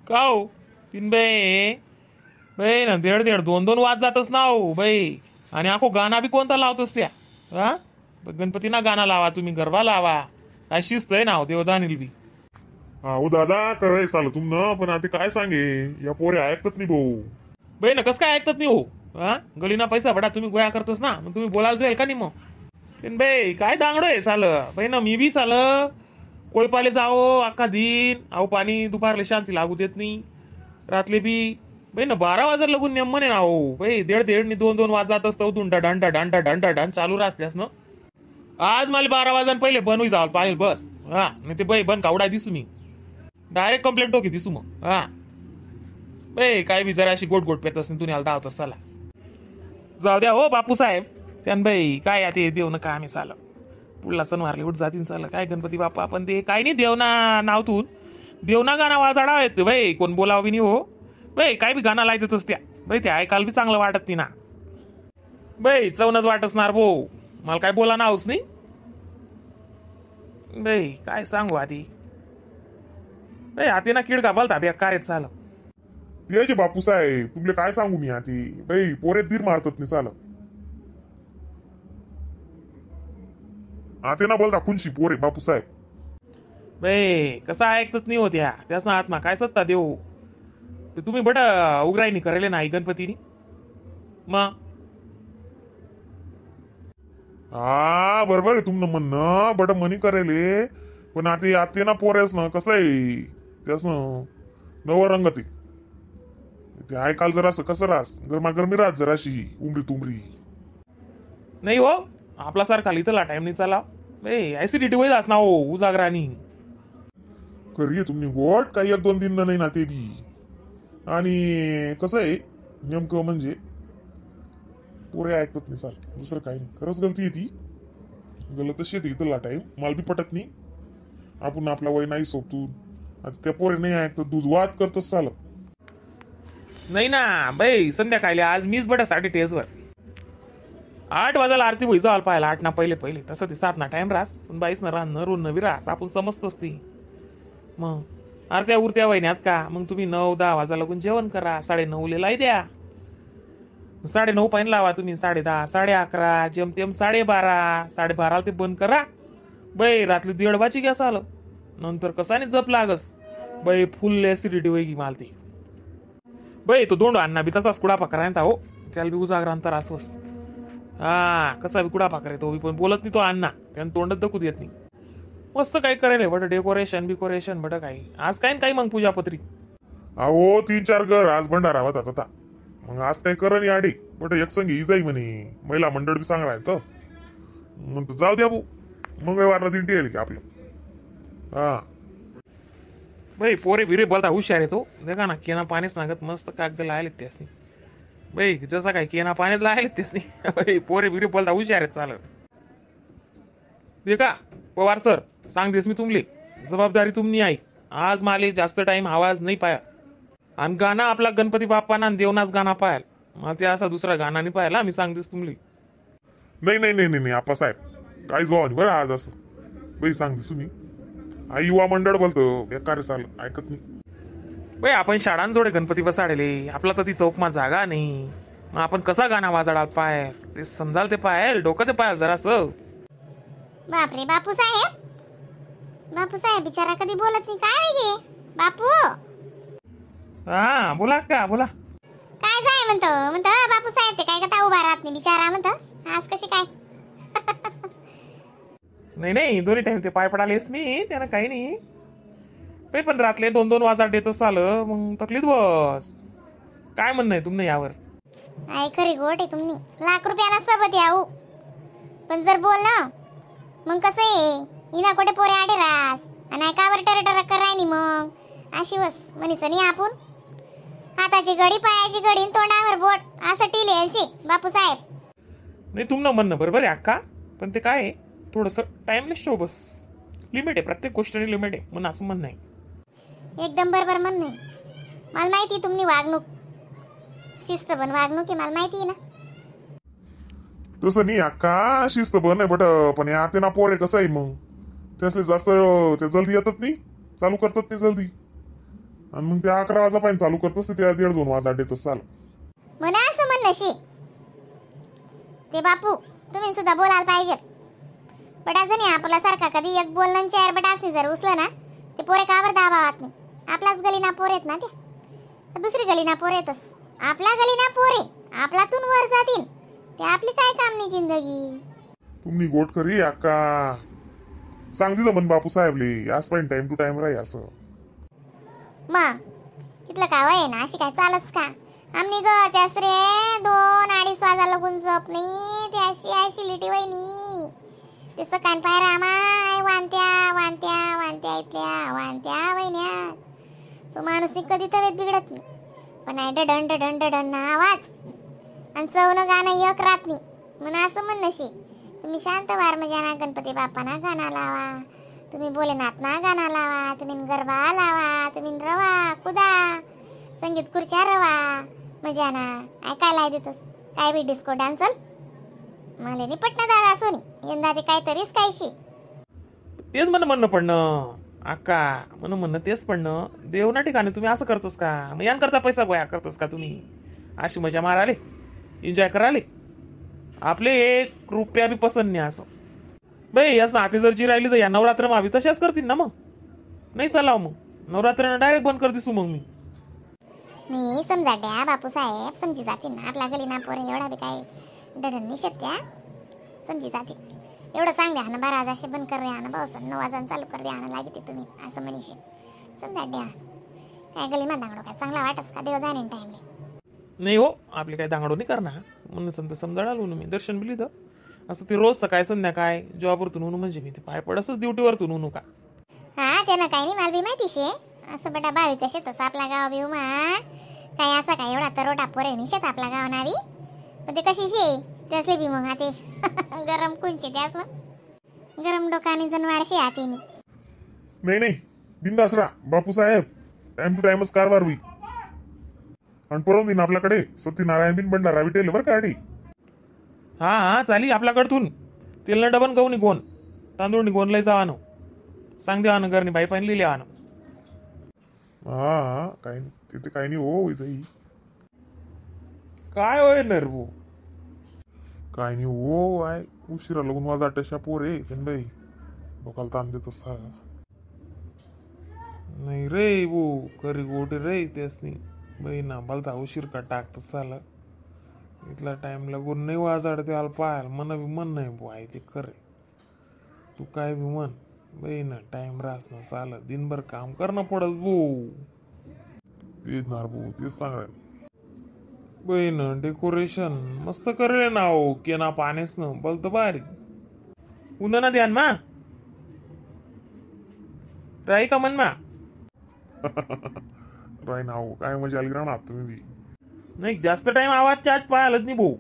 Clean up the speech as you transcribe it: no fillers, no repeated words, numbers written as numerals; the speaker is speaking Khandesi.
का हो तीन बाई बाई ना देड देड दोन दोन वाज जातच ना हो बाई. आणि आखो गाणं बी कोणता लावतोस त्या? हा गणपतीना गाणं लावा तुम्ही, गरबा लावा, काय शिस्त आहे ना हो देवदानील बी. हो दादा कराय चालू तुम ना, पण आता काय सांगे या पोरे ऐकतात नाही भाऊ. बाई ना कसं काय ऐकतात नाही हो? हा गलीना पैसा बडा तुम्ही गोया करतोस ना, मग तुम्ही बोलायला जाईल का नाही मग? पण बाई काय दांगडो आहे साल बाई ना. मी बी साल कोयपाले जाओ अख्खा दिन, अहो पाणी दुपारले शांती लागू देत नाही, रातले बी बाई ना 12 वाजायला लागून नेम म्हणे ना हो बाई. देड देड नि दोन दोन वाज जात असतं, दुंडा डांडा डांडा डांडा डान चालू राहतल्यास ना. आज मला 12 वाजान पहिले बनवू जावं पाहिजे बस. हा नाही ते बाई बन कावडा दिसू मी, डायरेक्ट कंप्लेंट टोकी दिसू मग. हा बाई काय बी जरा अशी गोट गोट पेत असं तुम्ही धावत चला जाऊ द्या हो बापू साहेब. त्यान बाई काय आता देव ना काय आम्ही चाल पुढला सणवारले उठ जातीन चाल काय गणपती बाप्पा. पण ते काय नाही देवना नावतून देवना गाणं वाजाडा येत बाई, कोण बोलावं बी नाही हो बाई. काय बी गाणं लायतच त्या बाई, ते ऐकायला बी चांगलं वाटत नाही ना बाई, चवनच वाटसणार भो. मला काय बोला नावच नाही बाई, काय सांगू आधी बाई. आती ना किडका बोलता बेकार आहेत चाल. ते बापू साहेब तुमले काय सांगू मी आधी बाई, पोरे धीर मारतात नाही चाल. आते ना बोलता खुनशी पोरे बापू साहेब. बाई कसं ऐकतच नाही होत्या त्याच ना आत्मा काय सत्ता देऊ. तुम्ही बट उघरायनी करेले नाही गणपतीनी मग. हा बरोबर आहे तुमनं म्हणणं, बट मनी करेले पण आता आते ना पोरेस ना कसं आहे त्यास ना नवं रंगती ते ऐकाल जरासं कसं रास गरमागरमी राहत जराशी उमरी तुमरी नाही हो. आपला सारखा इथला टाइम नाही चाला बाई, ऍसिडिटी होईल ना हो उजागरानी. खरी तुम्ही गोट काही एक दोन दिन नाही ना ते बी. आणि कसं आहे नेमकं म्हणजे पोरे ऐकत नाही चाल, दुसरं काही नाही. खरंच गलती आहे ती, गलतच येते इथला टाइम मला बी पटत नाही. आपण आपला वय नाही सोबतून आता त्या पोरे नाही ऐकत, दूध वाद करतच चालत नाही ना बाई. संध्याकाळी आज मीच बटा साठी टेसवर 8 वाजायला आरती होई जावं पाहायला, 8 ना पहिले पहिले तसं ते 7 ना टाइम रास, पण बाईस ना रान नरून नवी रास आपण समजतोच ती. मग आरत्या उरत्या वहिन्यात का मग तुम्ही 9-10 वाजा लागून जेवण करा, 9:30 लाई द्या, 9:30 पाहिजे लावा तुम्ही, 10:30 11:30 जेमतेम 12:30 12:30 ते बंद करा बाई. रात्री 1:30 वाजी गॅस आलं नंतर कसा नाही जप लागस बाई, फुल ऍसिडिटी होई की मला ती बाई. तो दोंडो अण्णा बी तसाच कुडापा करायला हो, त्याला बी उजागरांतर असोस. हा कसा बी कुडापा करायतो तो बी, पण बोलत नाही तो अण्णा, त्यानं तोंडात दखू देत नाही. मस्त काय करायला बट डेकोरेशन बिकोरेशन बट काही आज काय काही मग पूजापत्री. अहो 3-4 घर आज भंडारा होता आता, मग आज काय कर नाही आडी बट एक संग ही जाई म्हणे महिला मंडळ बी सांगणार तर मग जाऊ द्या भाऊ, मंगळवारला दिंडी येईल की आपलं. हा बाई पोरे बिरे बोलता हुशार आहे तो, देखा ना केना पाणी सांगत मस्त कागद लायले त्यासनी बाई, जसा काय केना पाण्यात लायले त्यासनी बाई. पोरे बिरे बोलता हुशार आहे चालत. देखा पवार सर सांगतेस मी तुमले, जबाबदारी तुमनी आहे. आज माले जास्त टाइम आवाज नाही पाया, आणि गाणं आपला गणपती बाप्पाना आणि देवनाच गाणं पाहायला मला ते असा दुसरा गाणं नाही पाहायला, मी सांगतेस तुमले. नाही नाही नाही नाही आप्पासाहेब काही जाऊ नाही बरं आज असं बाई सांगतेस तुम्ही. आई युवा मंडळ बोलतो बेकार चाल ऐकत नाही बाई. आपण शाळांजोडे गणपती बसाडले, आपला तर ती चौकमा जागा नाही, मग आपण कसा गाणं वाजाडाल पाय ते समजाल ते पायल डोकं ते पायल जरासं. बापरे बापू साहेब, बापू साहेब बिचारा कधी बोलत नाही काय गे बापू? हा बोला का बोला काय जाय म्हणतो म्हणतो बापू साहेब ते काय कथा उभा राहत नाही बिचारा म्हणतो आज कशी काय. नाही नाही दोन्ही टाइम ते पाय पडालेस मी त्यानं काही नाही बाई, पण रातले 2-2 वाजा देतच आलं मग तकलीफ बस. काय म्हणणं आहे तुमनं यावर? आई खरी गोट आहे तुम्ही, लाख रुपयाला सोबत याऊ पण जर बोल ना मग कसं आहे इना कोठे पोरे आडे रास आणि कावर टर टर कराय नी मग अशी बस म्हणीस नाही. आपण हाताची घडी पायाची घडी तोंडावर बोट असं टील यायची बापू साहेब. नाही तुमनं म्हणणं बरोबर आहे अक्का, पण ते काय थोडंसं टाइमलेस शो बस, लिमिट आहे प्रत्येक गोष्टीने लिमिट आहे म्हणून असं म्हणणं आहे. एकदम बरोबर म्हणणं आहे, मला माहिती तुम्ही वागणूक शिस्त पण वागणूक आहे मला माहिती आहे ना. तसं नाही अक्का शिस्त पण आहे बट पण आता ना पोरे कसं आहे मग त्यासले जास्त ते जल्दी येतात नाही, चालू करतात नाही जल्दी, आणि मग त्या 11 वाजा पाहिजे चालू करतोस ते त्या 1.5-2 वाजा देतोस चाल. म्हणा असं म्हणणं शी ते बापू तुम्ही सुद्धा बोलायला पाहिजे. बटाचं नाही आपला सारखा कधी एक बोलणं चार बटाच नाही जर उचलं ना ते पोरे कावर दाबावात नाही. आपलाच गली ना पोरे आहेत ना ते, दुसरी गली ना पोरे येतच, आपला गली ना पोरे आपलातून वर जातील ते, आपली काय काम नाही जिंदगी. तुम्ही गोट खरी अक्का सांग तिथं म्हण बापू साहेबले आज पाहिजे time to time राही असं. मग तिथलं काय वय ना अशी काय चालस का आमनी ग त्यास रे 2-2.5 वाजा लगून झोप नाही ते अशी अशी लिटी वहिनी ते सकाळ पाय रामाय वानत्या वानत्या वानत्या इथल्या वानत्या वहिन्या. तो माणूस कधी तब्येत बिघडत नाही पण आहे डडन डडन डडन ना आवाज आणि चवनं गाणं एक राहत नाही. म्हणून असं म्हणणं तुम्ही शांत वार मजा गणपती बाप्पाना गाणं लावा, तुम्ही भोलेनाथ ना गाणं लावा, तुम्ही गरबा लावा, तुम्ही रवा कुदा संगीत खुर्च्या रवा मजा ना ऐकायला देतस काय बी डिस्को डान्सल मला नाही पटना दादा सोनी यंदा ते काहीतरीच कायशी. तेच म्हणणं म्हणणं पडणं अक्का, म्हणून म्हणणं तेच पडणं देव ना ठिकाणी तुम्ही असं करतोस का, मग यांकरता पैसा गोया करतोस का तुम्ही, अशी मजा माराले एन्जॉय कराले आपले 1 रुपया बी पसंत नाही असं. बाई याच नाते जर जी राहिली तर या नवरात्र मावी तशाच करतील ना मग, नाही चालाव मग नवरात्र डायरेक्ट बंद कर दिसू मग मी. मी समजा द्या बापू साहेब समजी जातील ना आपला गली ना पोरे एवढा बी काय डरन नाही शकत्या समजी जातील. एवढं सांग द्या ना 12 वाजाशे बंद कर द्या ना भाऊ 9 वाजान चालू कर द्या ना लागे ते तुम्ही असं म्हणीशी समजा द्या. काय गली मा दांगडो काय चांगला वाटस का देव जाणे टाइमले. नाही हो आपले काय दांगडो नाही करणार म्हणून संत समजायला आलो मी दर्शन बिली तर असं ते रोज सकाळ संध्याकाळ जॉबवरतून होणू म्हणजे मी ते पाय पडसच ड्युटीवरतून होणू का. हा त्यानं काही नाही मला बी माहिती शे असं बटा बावी कसे तसं आपला गाव बी उमा काय असा काय एवढा तरोटा पोरे नाही शेत आपला गाव नावी पण ते कशी शे त्यासले बी मग ते गरम कुंचे त्यास गरम डोकाने जनवाड शे आतीने. नाही नाही बिंदास राहा बापू साहेब, टाइम टू टाइमच कारभार होईल. आणि परवून दिन आपल्याकडे सत्यनारायण बिन भंडारा विटेल बरं का आडी. हा हा चाली आपल्याकडतून तेल न डबन गहू निघोन तांदूळ निघोन लय जावानो सांग देवानं करणी बाई पाहिजे लिहिली आनो. हा काही नाही तिथे काही नाही हो जाई काय होय नरबू काय नाही हो आहे उशिरा लागून वाजा टशा पोर आहे बाई डोकाला ताण देत असा. नाही रे बो खरी गोटी रे त्यासनी बाई ना भलता उशीर का टाकत साला इथला टाइम लागून नाही वाजाड त्याला पाहायला मन बी मन नाही बो आहे ते खरे तू काय बी म्हण बाई ना टाइम रास ना साला दिनभर काम करणं पडस बो. तेच ना भाऊ तेच सांग बाई ना डेकोरेशन मस्त करेल ना हो केना पाणीच ना बोलतो बारीक उन्हा ना ध्यान मा राही का मन मा राही ना हो काय मजा आली राहणार तुम्ही बी. नाही जास्त टाइम आवाज चार्ज पाहिलंच नाही भाऊ.